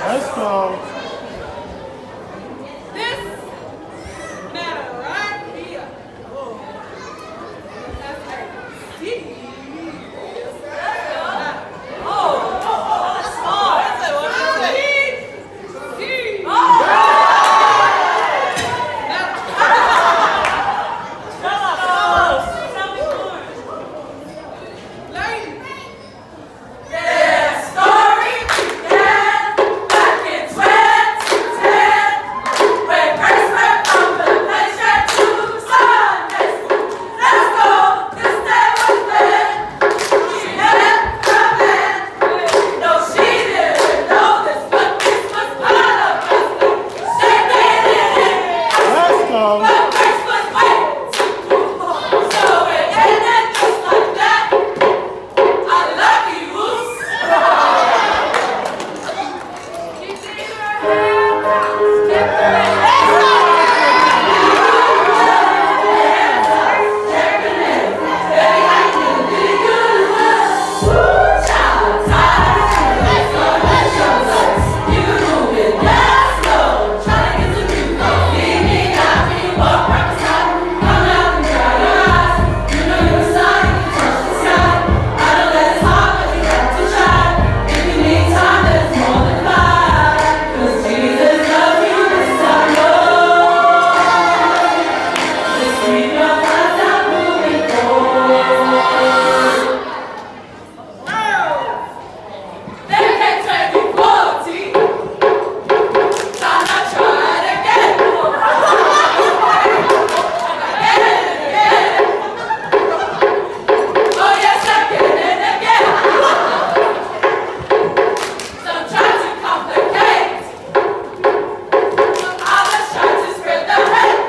Let's go. This matter right here. That's a serious Story began back in 2010 when Grace went from the playground to Sunday school. Let's go, this day was when she met the man. No, she didn't know this, but this was part of God's plan. She did it, Let's go. but Grace was way too cool. So it ended just like that. I love you. She did her hair, kept her head. Then came 2014. Time I tried again. Again and again. Oh yes, again and again. Some try to complicate. Others try to spread the hate.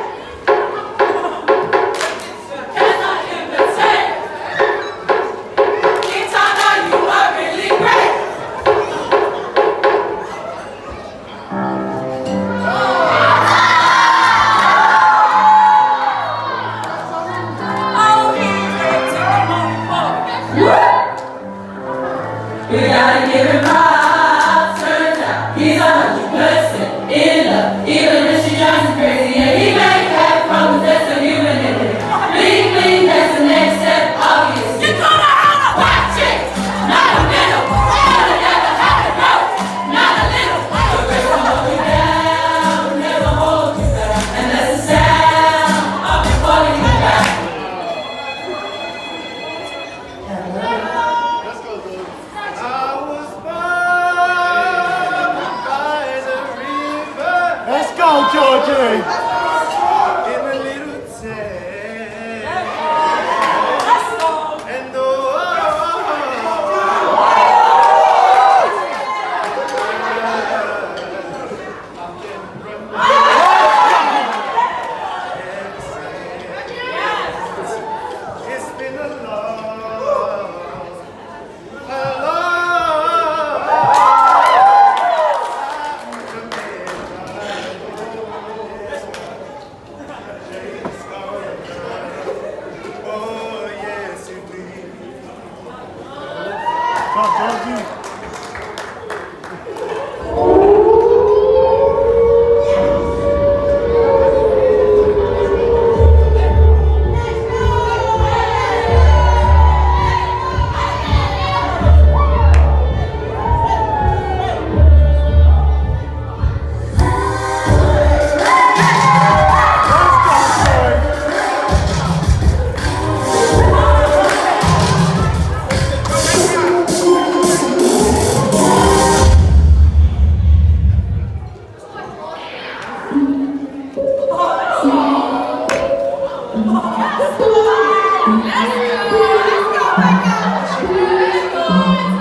Let's go. Let's go, Becca. Let's go.